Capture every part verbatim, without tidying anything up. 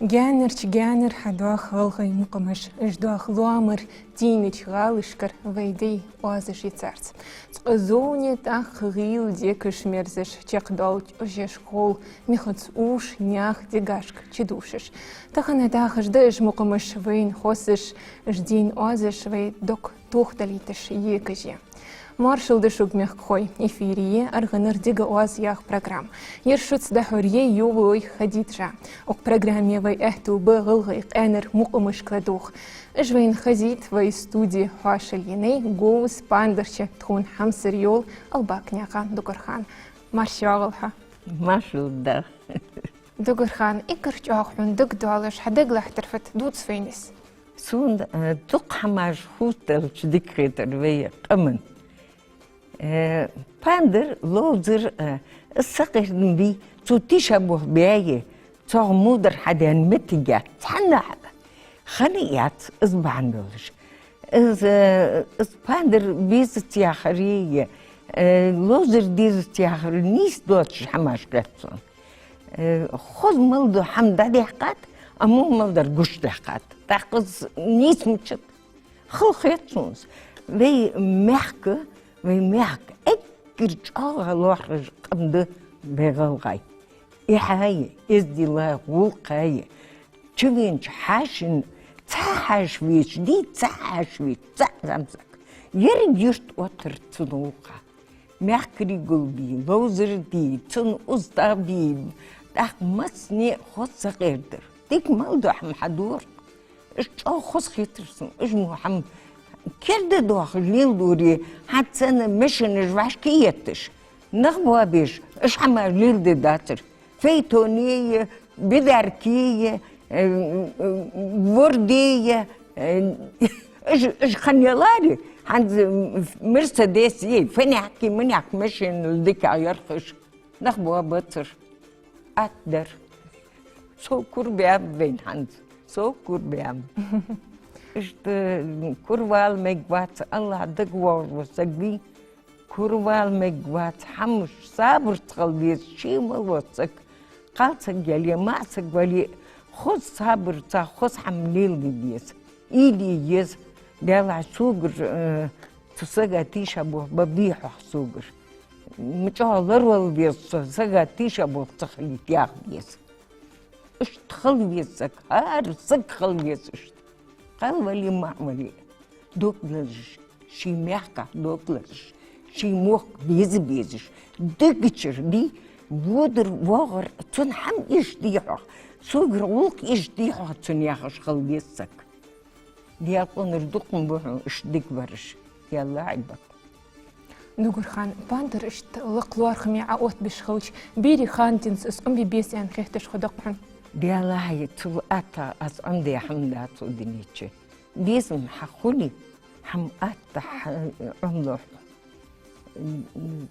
Гаьнарча гаьнара хьадоах гӀалгӀай мукъамаш, уж доах лоамара дийнача гӀалашкара вай даьй оазаш я царца. Цкъа зовне тӀаккха гӀийла декаш мерзаш, чакхдоал чӀожаш ховл, михаца уш, наьха дегашка чудувшаш. Тахан дахаш да уж мукъамаш вайна хоссаш, уж дийна оазаш вай дог тохадалийташ егаш я. Маршал да шуга, мехкахой! Эфире я «АргӀанара дика оаз» яха программа. Ер шуца дӀахьор я Йовлой Хадиджа. Укх программе вай аьттув ба гӀалгӀай къаьнара мукъамашка ладувгӀа. Уж вайна хазийт вай студе хьоашалгӀа енай говза пандарча тхона хьамсара йола Албакнаькъан Дугархана. Марша йоагӀалва хьо! Маршал да. Дугархана, эггара чӀоагӀа хьона дагадоалаш, хьа дега лаьттара фуд, дувца вайна из. Сона, э, дукха хӀамаш хувцадалча дика хетар вай къаман. Э, пандар, ловзар, э, из сакъердам бий, цо тийшаболх баье, цох во дар хьадаьнна моттиг яц, цхьаннахьа хана яц из бахьан долаш. Из, э, из пандар безац яхари, э, ловзар дезац яхари нийса доацаш хӀамаш хет сона. Э, хоза мел дола хӀама дӀадаьккхад, а во мел дар гучадаьккхад. ТӀаккха из нийса мичад? Хала хет сона из. Вай мехка, вай мехка эггара чӀоагӀа лоархӀаш къам да вай гӀалгӀай. Эхьа я, эздел я, гӀулакх я. Чувеннача хьаьший, цхьа хьаьша веце, дий, цхьа хьаьша веце, цхьа зӀамсаг. Еррига юрт оттар цун гӀулакха. Мехкарий гулбе, ловзар де, цун устагӀа бе, тӀаккха массане а хоза сакъердар. Дика мел дола хӀама хьадора. Уж чӀоагӀа хоза хетар сона, уж во хӀама. Керда доахаш леладора, хӀанз санна машинаш вӀашка етташ, нах боабеш, уж хӀамаш леладе дацар. Файтоне я, бедарке я, э, э, ворде я, э, уж, уж хинна яларе, хӀанз, м, Мерседес я, фанехки-манехки машинал дикагӀа ярх уж, нах боабацар. Атта дар. Сов кура баьб вайна хӀанз. Сов кура баьб. Иштта, м, кура вала мегаргвац, АллахӀ дага воагӀаш вола саг вий. Кура вала мегаргвац, хӀамаш сабарца хила веза, ше мел вола саг, кхалсаг яле, маӀасаг вале, хоза сабарца хоза хӀама леладе деза. Уйла е еза. Даьлахьа, согара, э, цу сага тийшаболх ба бий хьогӀ согара. М, чӀоагӀа лоравала веза цу сага тийшаболх ца хилийта яха веза. Иштта хила веза саг, хӀара саг хила веза иштта. Кхал вале, маӀа вале, дог лазаш, ший мехках дог лазаш, ший мохк беза безаш, дегачара дий, водар воагӀар, цун хӀама эшаш дий хьогӀ, согара гӀулакх эшаш дий хьогӀ цун яхаш хила веза саг. Даьла къинар дукха ба хьона иштта дика бараш. Ялла, Ӏайбакъ. Дугархана, пандар иштта лакха лоархӀаме Ӏооттабеш хилча, берий хана денз из Ӏомабе беза аьнна хеташ хургда-кх хьона? Даьлахьа, цул атта аз Ӏомадаь хӀама дац укх дунен чу. Безам хьахуле, хӀама атта хьа-, Ӏомалу хьо.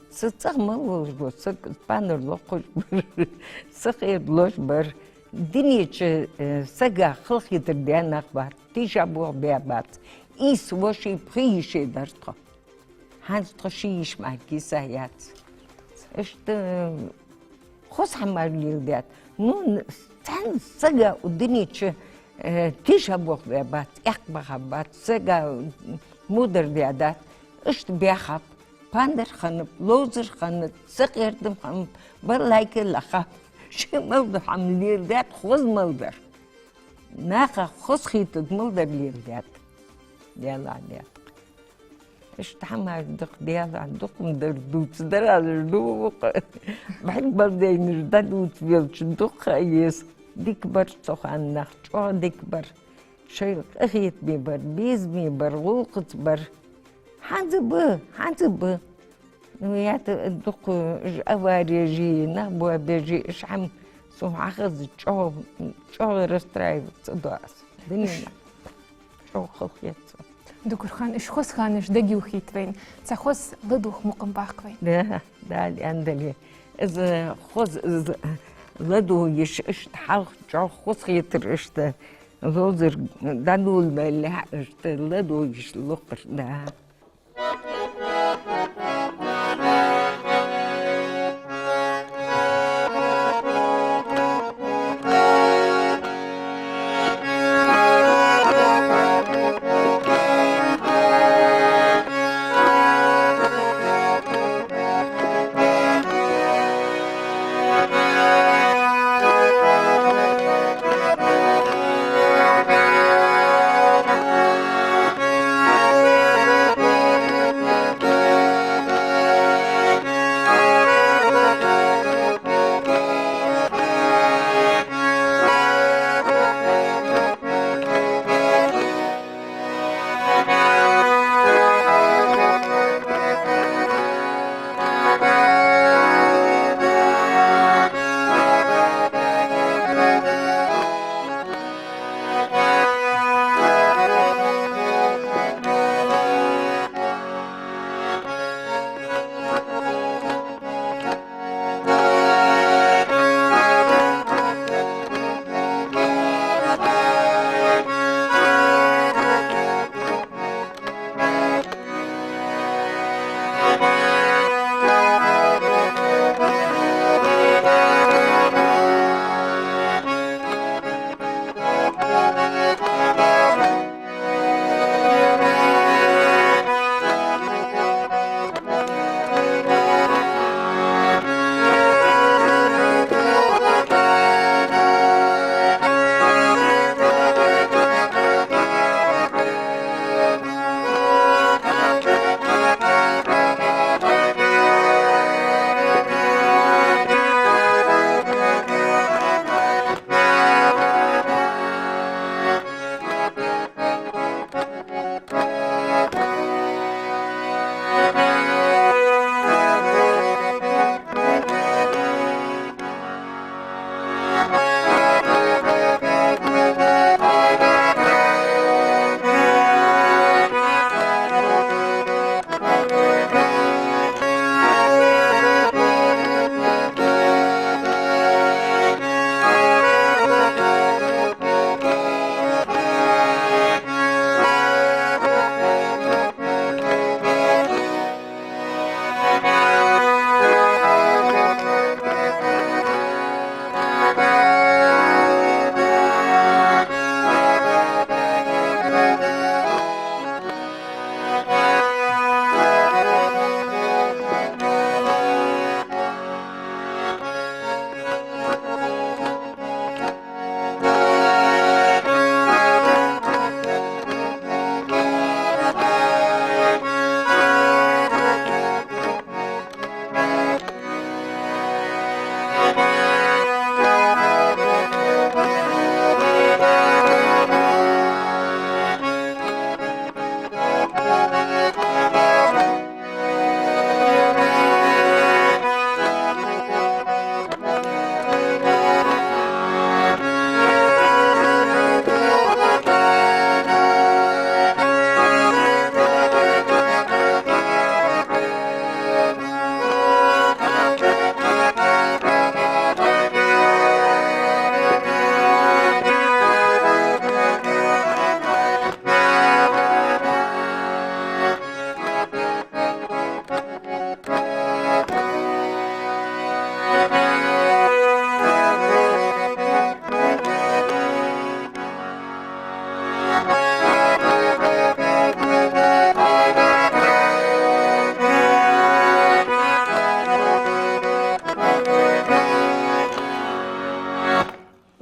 Са цӀагӀа мел волаш вола саг, пандар локхаш бар, сакъердалуш бар. Дунен чу, э, сага халахетар даь нах бац, тийшаболх баь бац. Ийс воши пхи йиши дар тхо. ХӀанз тхо ши йиша мара киса яц. Иштта, э, хоза хӀамаш леладаьд. Ну, н-, цхьан сага укх дунен чу, э, тийшаболх баь бац, эккха баха бац, сага мудар даь дац. Иштта баьхаб, пандар хиннаб, ловзар хиннад, сакъердам хиннаб, балалайка лаьхаб. Ший мел дола хӀама леладаьд, хоза мел дар. Наха хоза хетаргда мел дар леладаьд. Даьлахьа, даьлахьа. Иштта хӀамаш да-кх, Даьлахьа, дукха ма дар дувцадар, аз дувц. Бахьан балдайнаш дӀадувца велча дукха а еза. Дика бар цу хана нах, чӀоагӀа дика бар. Шоайла къахетаме бар, безаме бар, гӀулакхаца бар. ХӀанз а ба, хӀанз а ба. Ну, ят дукха уж авареш, нах боабеш, уж хӀама сона хьахеза чӀоагӀа, чӀоагӀа расстраиваться ду аз. Дунен чӀоагӀа халахет сона. Дугархана, уж хоза ханаш дагайохийта вайна, цхьа хоза ладувгӀа мукъам баккха вайна. Да, да, андале. Из хоза, из ладувгӀаш, иштта хьалха чӀоагӀа хоза хетар, иштта ловзар дӀадоладаьлча, иштта ладувгӀаш локхар, да.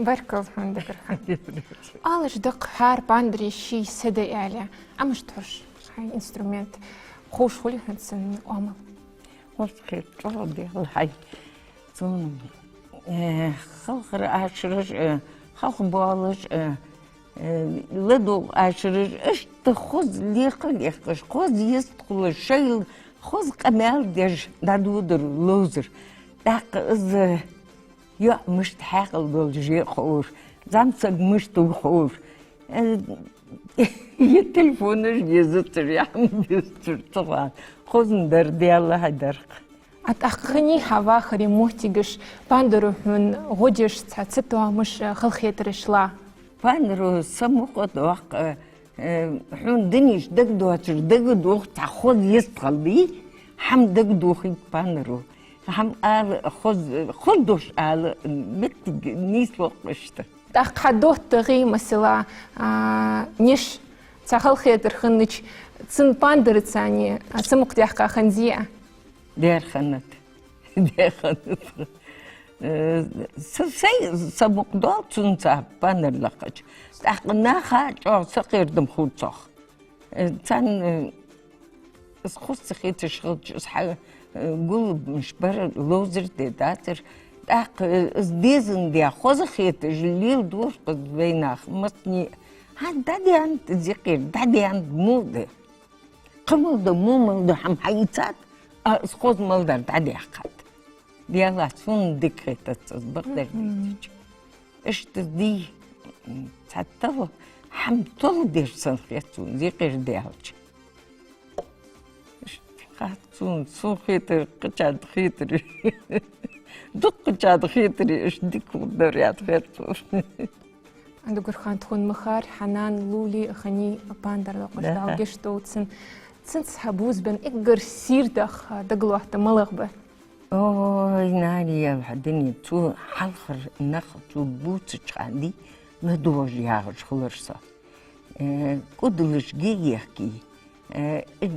Баркал хьона, Дугархан. Алаш дакъа хӀара пандаре ший са да аьле, амаш тхош хьай инструмент. Ховш хулий хьона цун оамал? Хоза хет, чӀоагӀа дел хьай. Цун, э, халхара ашараш, э, халхабоалаш, э, э, ладувгӀа ашараш, иштта хоза лекха лекхаш, хоза йистхулаш, шоайла хоза къамаьл деш дӀадодар ловзар. ТӀаккха из йоӀ мишта хьаькъал долаш я ховш, зӀамсаг мишта ва ховш. Э, е телефонаш езацар, е хӀама дезацар цу хана. Хозна дар, Даьла хьадарх. А тӀаккха хиннай хьа вахаре моттигаш, пандаро хьона гӀо деш цхьа цатоамаш, халахетараш ла? Пандаро са мукъа доаккх, э, хьона динаш дагадоацаш, дагадох цхьа хоза йистхила, хӀама дагадохийт пандаро. ХӀама ала хоза, хоза дош ала моттиг нийслу-кх иштта. ТӀаккха хьа доттагӀий, масала, а, неш цхьа халахетар хиннача, цун пандараца а самукъадаьккха хиннадий? Дера хиннад. Дера хиннад. Э, са-, сай самукъадоал цунца пандар лакхача. ТӀаккха наха чӀоагӀа сакхердам хул цох. Э, царна, э, из хоза ца хеташ хилча, из хьа, э, гулбеннаш бар, ловзар де дацар. ТӀаккха, э, из дезандаь, хоза хеташ леладора-кх из вайнаха массане. ХӀанз дӀадаьннад из юкъера, дӀадаьннад, муха да. Кхы мел да, муха мел да хӀама хьаийцад, а из хоза мел дар дӀадаьккхад. Даьллахь, сона дика хетац из, бакъдар дийцача. Иштта дий, цхьа тала, хӀама тала деш санна хет сона, юкъера даьлча. Иштта хац сона, сона хетар, кхычарна хетар. Дуккхачарна хетар, иштта дика хургдар аьнна хет сона. Дугархан, тхона ма харра, хьа нана Лули а хиннай пандар лакхаш, Дала гешт долда цунна. Цунца хьа бувзабенна эггара сийрдагӀа дагалоаттам малагӀа ба? Ой, Наьри, ялх дина цу хьалхара нах цо бувцача хана дий, ладувгӀаш ягӀаш хулар со. Э, кӀудалаш гег яхкий, э, э,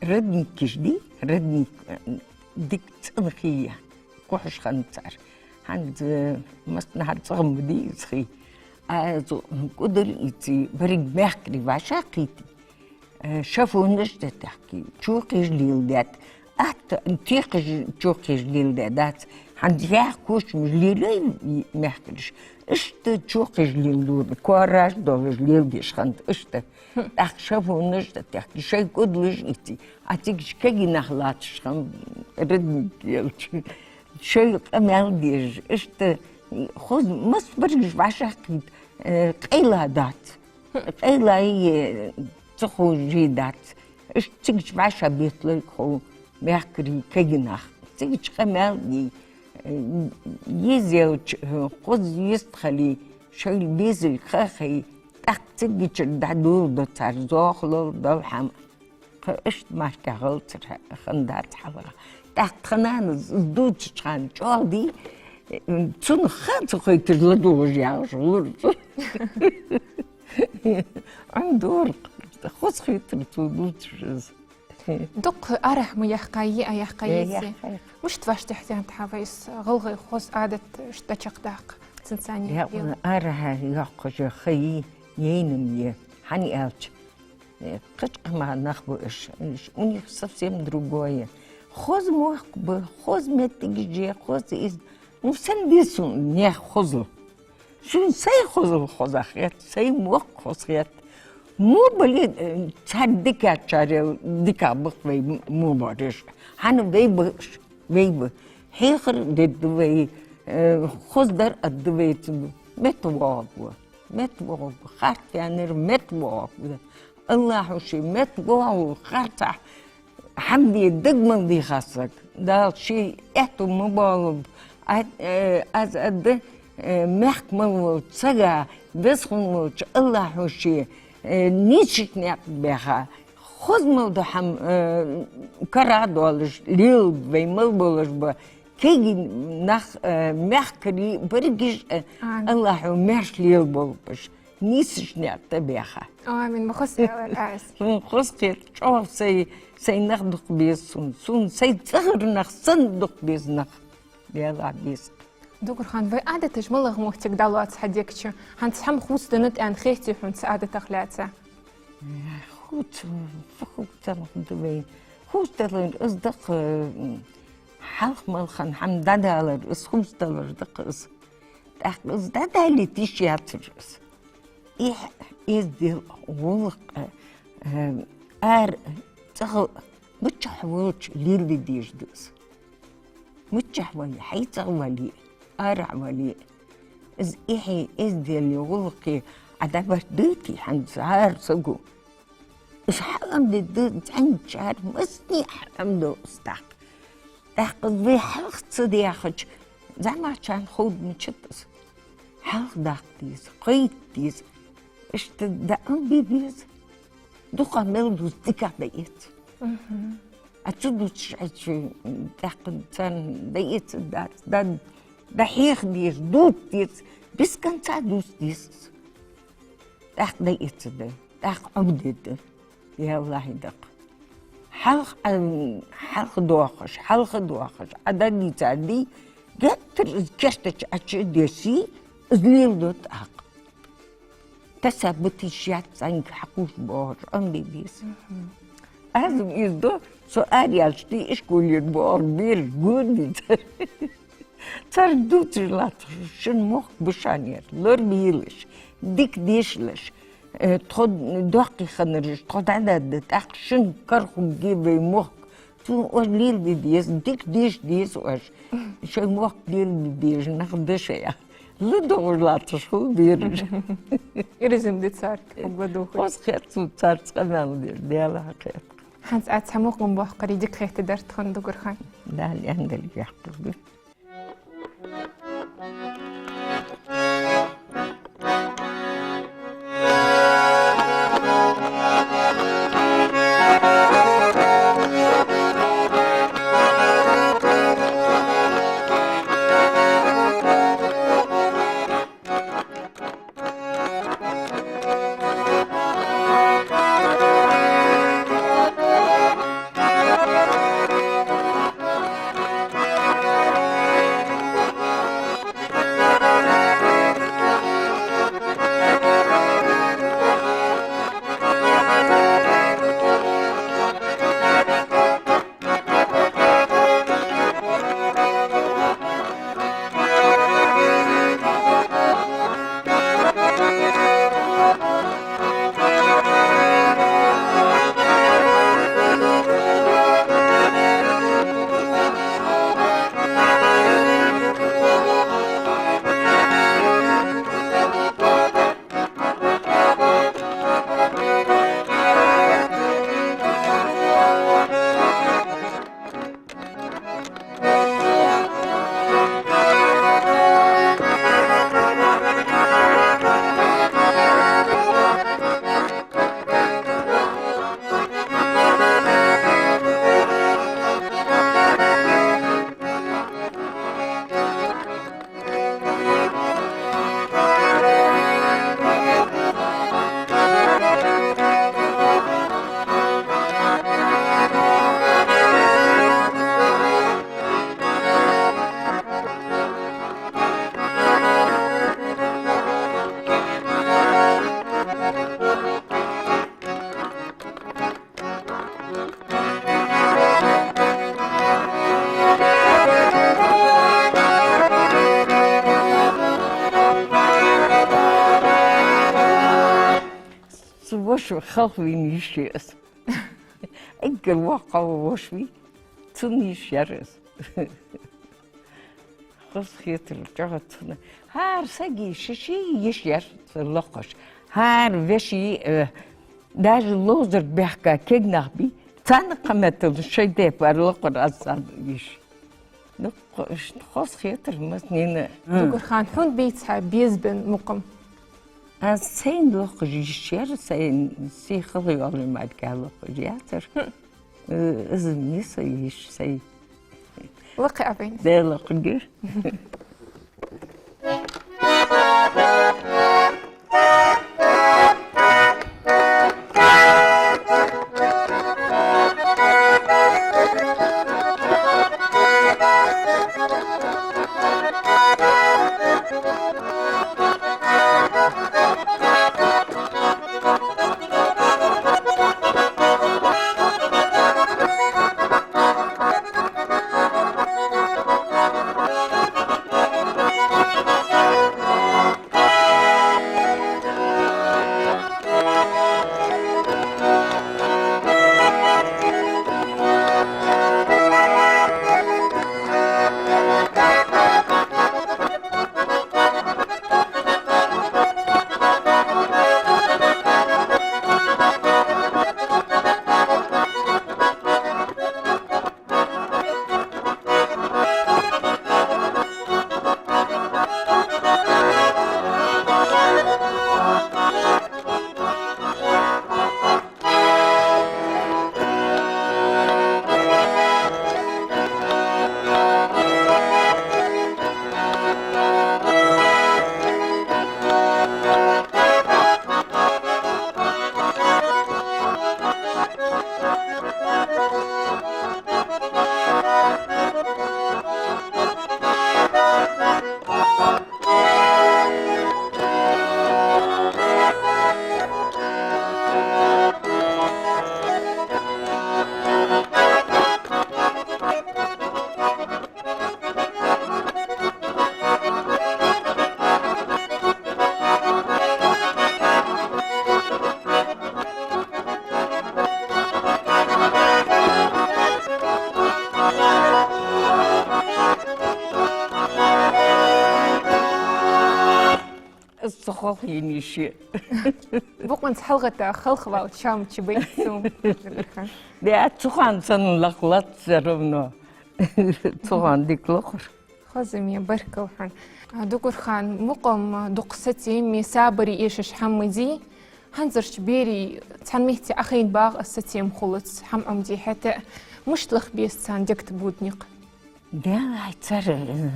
родникаш дий, родник, э, дика цӀена хий я, кхухьаш хиннад цар. ХӀанз, э, массанахьа цӀагӀа ма дий из хий. А цу кӀудал ийце, берриг мехкарий вӀашагӀкхийтте, э, шафонаш да тӀехкий, чокхаш леладаьд. Атта тӀехаш чокхаш леладаь дац. ХӀанз яха кошамаш лелаю мехкараш. Иштта чокхаш леладу, коараш долаш леладеш хиннад иштта. ТӀаккха шафонаш да тӀехкий, шоай кӀудалаш ийце. А цига кагий нах латташ хиннаб, родник елча. Шоай къамаьл деш, иштта хоза массабараш вӀашагӀкхийтте, э, къайла дац. Къайла е ца ховш дац. Иштта цига вӀашагӀбетталургба хов мехкарий, кагий нах. Цига къамаьл де, э, еза елча, э, хоза йистхиле, шоайла безалга ха хиле, тӀаккха цигачара дӀадоладу цар зоахалол, дола хӀама. Кхы иштта мара гӀалгӀай хиннадац хьалха. ТӀаккха тха нанас из дувцача хана чӀоагӀа дий, цунах ха ца хойташ ладувгӀаш ягӀаш хулар цо. Ӏомадора, хоза хетар цо дувцаш из. Дукха арахьа ма яьккхай, йиъ а яьккхай, э, еза. Яьккхай. Мишта вӀаштӀехьадаьннад хьа вай из гӀалгӀай хоза Ӏадаташ дӀачакхдаккха, цунца цхьана? Яа, арахьа йоаккхаш я ха, яйна ма я, хӀана аьлча, э, кхыча къаман нах ба уж, у них совсем другое. Хоза мохк ба, хоза моттигаш я, хоза из. Ну, сенна деза сона наьха хозал? Сона сай хозал хоза хет, сай мохк хоза хет. Мо бале, э, цар дикачарел дика ба-кх вай м-, мо бараш. ХӀана вай ба уж, вай ба. Хьехар дергда вай, э, хоза дар аргда вай цунга. МеттавоагӀаргва. МеттавоагӀаргва. Харц ваьннар меттавоагӀаргва. АллахӀа ший меттавоагӀа харцахьа хӀама де дага мел дийхад саг. Дала ший аьттув ма боаллалба. А, э, аз аргда, э, мехка мел волча сага, веза хинна волча АллахӀа ший, э, нийсача наькъа тӀа баьха. Хоза мел дола хӀама, э, кара долаш, лелабу вай мел болаш ба. Кагий нах, э, мехкарий, берригаш, э, амин, АллахӀа маьрша лелаболба уж, нийсача наькъа тӀа баьха. Амин, ма хоза аьлар аз. Сона хоза хет, чӀоагӀа сай, сай нах дукха беза сона. Сона сай цӀагӀара нах санна дукха беза нах. Даьлахьа беза. Дугархан, вай Ӏадаташ малагӀа моттиг дӀалоац хьа дегча? ХӀанз хӀама хувцаденнад аьнна хетий хьона цу Ӏадатех лаьца? Э, хувца, фу хувцаденнад вай? Хувцадалар из да-кх, э, хьалха мел хинна хӀама дӀадалар, из хувцадалар да-кх из. ТӀаккха из дӀадалийта йиш яцар из. Эхь, эздел, гӀулакх, э, ара, цӀагӀа, мичахьа волча леладе дезаш да из. Мичахьа вале, хьай цӀагӀа вале, арахьа вале, из эхьи, эздели, гӀулакхи Ӏа дӀабаргдайтий хӀанз цхьа саго? Из хьаӀомаде деза, зӀамигачар массане а хьаӀомаду из тӀаккха. ТӀаккха из вай хьалха ца даьхача, зӀамагӀчарна ховргда мичад из. Хьалха даккха деза, кхайкаде деза. Иштта дӀаӀомабе беза. Дукха мел дувц, дикагӀа дӀаэц. Мгм. А ца дувцаш Ӏа чу, тӀаккха царна дӀаэцаргдац, дӀа-, дӀахьеха деза, дувца деза, без конца дувца деза из. ТӀаккха дӀаэцаргда, тӀаккха Ӏомадергда. Яллахьи, да-кх. Хьалха, ам, хьалха доахаш, хьалха доахаш, Ӏа дӀадийцар дий, геттара из кертача Ӏа чу а дессе, из леладу тӀаккха. Таса бутиш яц, цхьаннега хьакхувш боагӀаш, Ӏомабе беза. Мгм. Аз-м из ду, со араяьлча дий ишколера боагӀа бераш гонадецар. Цар дувцаш латташ, шун мохк ба шоана ер, лорабе елаш, дика дешалаш, э, тхо доккхий хиннараш, тхо дӀадоаладу, тӀаккха шун кара хургья вай мохк. Цунна оаш лелабе деза, дика деша деза оаш. Шоай мохк лелабе безаш нах да шоаш. ЛадувгӀаш латташ хул бераш. Ираз ма дий царга хӀама ладувгӀаш. Хоза хет сона царца къамаьл дер, Даьлахьа хет. ХӀанз Ӏа цхьа мукъам боаккхаре дика хетаргдар тхона, Дугархан. Дала аьннадалга яхкаргда. Халхавена йиша я из. Эггара воккхагӀа воша вий, цун йиша яр из. Хоза хетар чӀоагӀа цунна. ХӀара сага ший-ший йиша яр цун лакхаш. ХӀара веший, э, даже ловзарга баьхка кегий нах бий, царна кхы меттел шоай тайпара лакхар аз царна йиша. Ну, хо-, хоза хетар массанена. Дугархан, хьона бийцар безам бе мукъам? Аз сайна лакхаш йиша яр, сайна сихал йоаллий мара лакхаш яцар. Э, из ма йий са йиша сай. Лакхе а вайна. Даьла лакхагир. Из цу халхавена йиша я. Бокъонца хьалгӀатта халхавала шамчи байтсу. Да, цу хана санна лакхлац всё равно. Цу хана дика лакхар. Хоза ма я, баркал хьона. А, Дугархан, мукъам дукха сацаме, сабаре эшаш хӀама ма дий. ХӀанзарча берий цхьан метте Ӏохайна багӀа, из сацаме хулац, хӀама Ӏомаде хӀаьта а. Мишта лаха беза царна дегта бода никъ? Даьла хьай цар, э,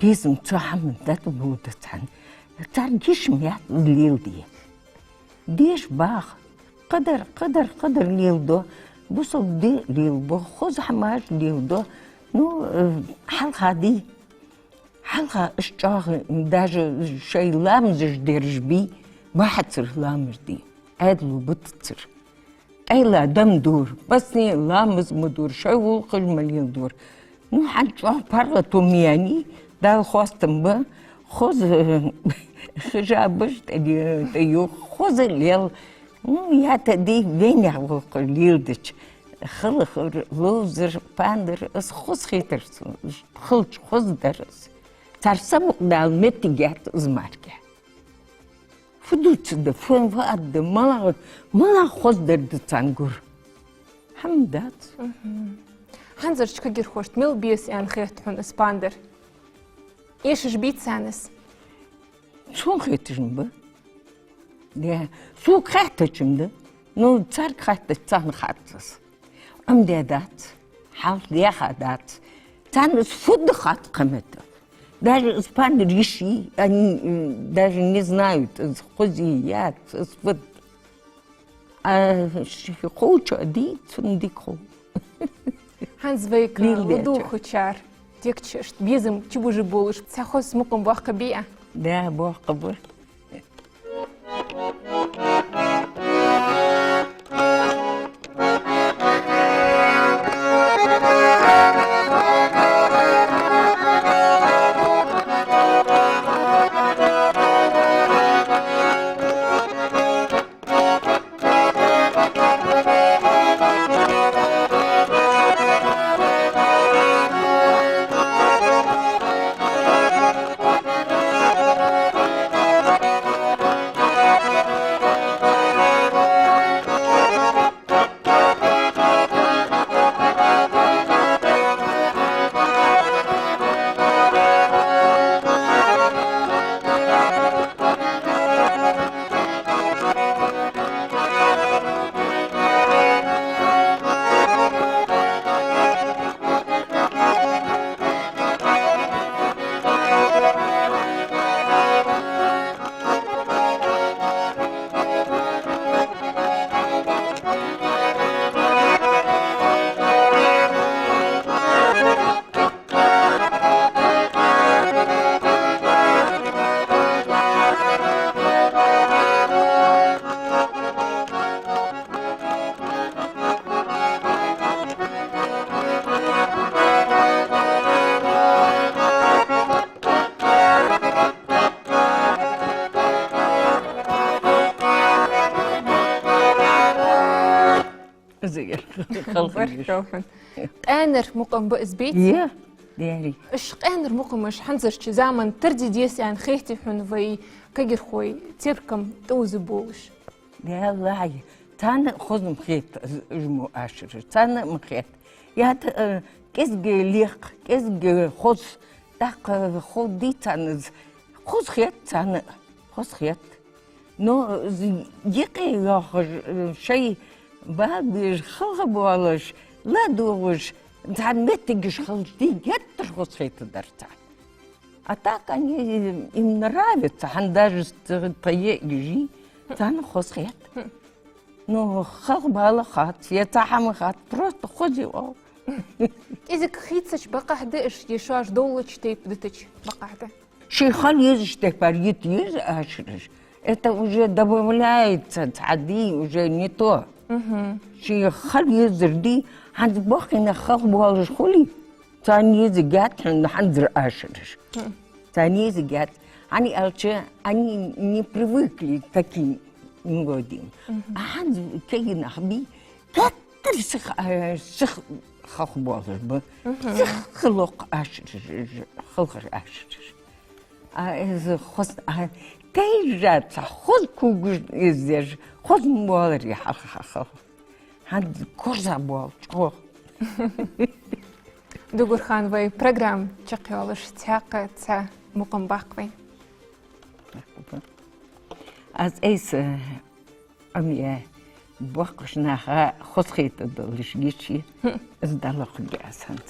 безам цу хӀаман да бода царна. Царга йиш ма яц из леладе. Деша багӀа. Кхыдар, кхыдар, кхыдар леладу. Бусалба ди лелабу, хоза хӀамаш леладу. Ну, э, хьалха дий. Хьалха уж чӀоагӀа даже шоай ламазаш дераш бий, бахьацара ламаз дий. Ӏаьдало бутацара. Къайла да ма дора, басне ламаз ма дора, шоай гӀулакхаш ма леладора. Ну, хӀанз чӀоагӀа паргӀато ма яьннай, Дала хоастам ба, хоза хижабаш тӀа, тӀаювха, хоза лел. Ну, яьтта дий, вайнаьха гӀулакхаш леладича. Халхар, ловзар, пандар, из хоза хетар сона. Халча хоза дар из. Цар са мукъадала моттиг яц из мара. Фу дувцаргда, фу, фу аргда, малагӀа, малагӀа хоза дар да царна гур? ХӀама дац. Мгм. ХӀанзарча кагирхошта мел беза аьнна хет хьона из пандар? Эшаш бий царна из? Сона хеташ ма ба. Да, сога хаьттача ма да. Ну, царга хаьттача, царна хац из. Ӏомадаь дац, хьалха даьха дац. Царна из фуд хац кхы меттел. Даже из пандар йиш йий, они, м, даже не знают, из хоза йий, яц, из фуд. А ши-, ховчоа дий, цунна дика хов. ХӀанз вайга леладеча, ладувгӀачар, дегча иштта безам чубужаргболаш, цхьа хоза мукъам боккха бий? Да, боккха ба. Баркал хьона. Къаьнара мукъам ба из, беций? Е, дери. Уж къаьнара мукъамаш хӀанзарча заман тара де деза аьнна хетий хьона вай кагирхой теркам тӀауза болаш? Валлахьи, царна а хоза ма хет уж мо ашараш, царна а ма хет. ЯӀни, э, кӀезига лекха, кӀезига хоза, тӀаккха ховргдий царна из, хоза хет царна а, хоза хет. Но, э, з-, юкъе йоахаш, э, шоай бала беш, халхабоалаш, ладувгӀаш, цхьан моттигаш хилча, дий, геттара хоза хетаргдар царна. А так они им нравятся, хӀанз даже с-, тха йиӀигаш, царна хоза хет. Ну, халхабала хац, е цхьа хӀама хац, просто хоза я оал. КӀезига хийцача бакъахьа да уж, е шоаш довлача тайпара дитача бакъахьа да? Ший хила езача тайпара йита еза ашараш. Это уже добавляется, цхьа дий, уже не то. Ший хила езар дий, хӀанз боккхий нах халхабоалаш хулий, царна езаргьяц хьона хӀанзара ашараш. Царна езаргьяц. ХӀана аьлча, они не привыкли к таким мелодиям. А хӀанз кагий нах бий, геттара сиха, э, сиха халхабоалаш ба. Сиха локх ашараш, халхар ашараш. А из хоза, а, тайжа цхьа хоза кулгаш из еза, хоза ма боаларий хьалха, хьалха. ХӀанз корзагӀбоал чӀоагӀа. Дугархан, вай программа чакхйоалаш цхьаькха цхьа мукъам баккха вайна. Аз айса Ӏомаяь, боккхача наха хоза хетаргдолаш гичи, из дӀалокхаргья аз хӀанз.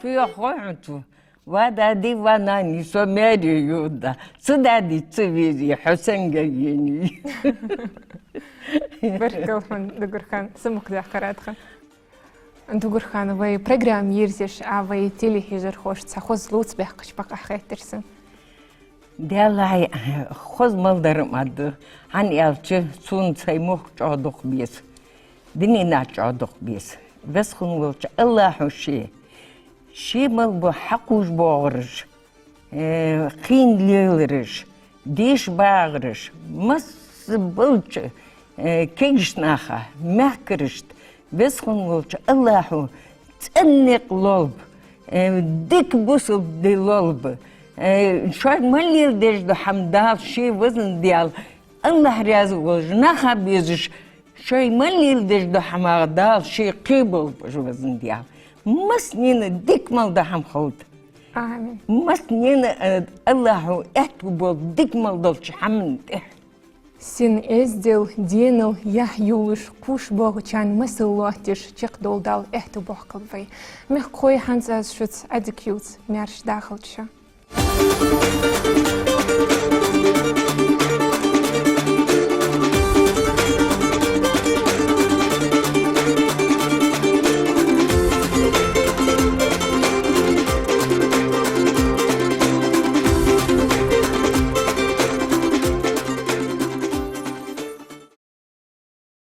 Фу йоах хой хьона цо? Ва дади, ва нани, со маьре йода. Са дади, са вези, хьо сенга вени. Баркал хьона, Дугархан, са мукъа даьккхар а тха. Дугархан, вай программа йирзаш, а вай телехьежархошца хоза лоаца баьккхача бакъахьа хеттар сона. Даьллахьа, хоза мел дар ма да, хӀана аьлча, сона сай мохк чӀоагӀа дукха беза. Дунен чу чӀоагӀа дукха беза. Веза хинна волча АллахӀа ше, ше мел бола хьакхувш боагӀараш, э, кхийна лелараш, деша багӀараш, масса болча, э, кегийча наха, мехкарашта, Веза хинна волча АллахӀа цӀена никъ лолба, э, дика бусалба ди лолба, э, шоай мел леладеш дола хӀама Дала ше везан Даьла, АллахӀ раьза волаш, наха безаш, шоай мел леладеш дола хӀама Дала ше кхеболба везан Даьла. Массанена дика мел дола хӀама хилда. Амин. Массанена, э, АллахӀа аьттув болба дика мел долча хӀаман тӀа. Син эздел, денал яхь йолаш, кхувш боагӀачарна масал лоаттадеш чакхдола Дала аьттув боаккхалба вай. Мехкахой, хӀанз аз шуца Ӏадика ювц, маьрша дахалда шо.